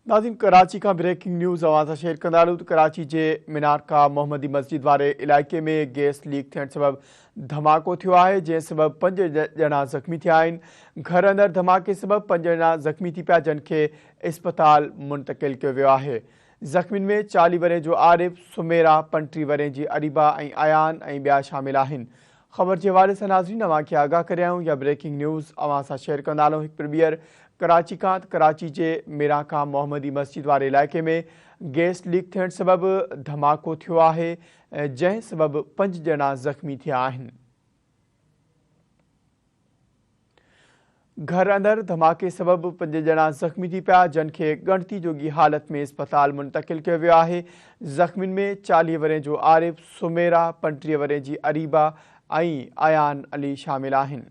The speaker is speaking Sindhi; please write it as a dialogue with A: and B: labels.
A: ناظرين ڪراچي کان بريڪنگ نيوز اوهان سان شيئر ڪندا هلون ته ڪراچي جي مينارڪا محمدي مسجد واري علائقي ۾ گيس ليڪ ٿيڻ سبب ڌماڪو ٿيو آهي جنهن سبب پنج ڄڻا زخمي ٿيا آهن گهر اندر ڌماڪي سبب پنج ڄڻا زخمي ٿي پيا جن کي اسپتال منتقل ڪيو ويو آهي زخمين ۾ 40 ورهين جو عارف، سميرا، 35 ورهين جي اريبا ۽ ايان ۽ ٻيا شامل آهن خبر جي حوالي سان ناظرين اوهان کي آگاهه ڪري آيون يا بريڪنگ نيوز اوهان سان شيئر ڪندا هلون هڪ پر ٻيهر ڪراچي کان ته ڪراچي جي ميران کان محمدي مسجد واري علائقي ۾ گيس ليڪ ٿيڻ سبب ڌماڪو ٿيو آهي جنهن سبب پنج ڄڻا زخمي ٿيا آهن. گهر اندر ڌماڪي سبب پنج ڄڻا زخمي ٿي پيا جن کي ڳڻتي جوڳي حالت ۾ اسپتال منتقل ڪيو ويو آهي زخمين ۾ 40 ورهين جو عارف، سميرا، 35 ورهين جي اريبا ۽ ايان علي شامل آهن.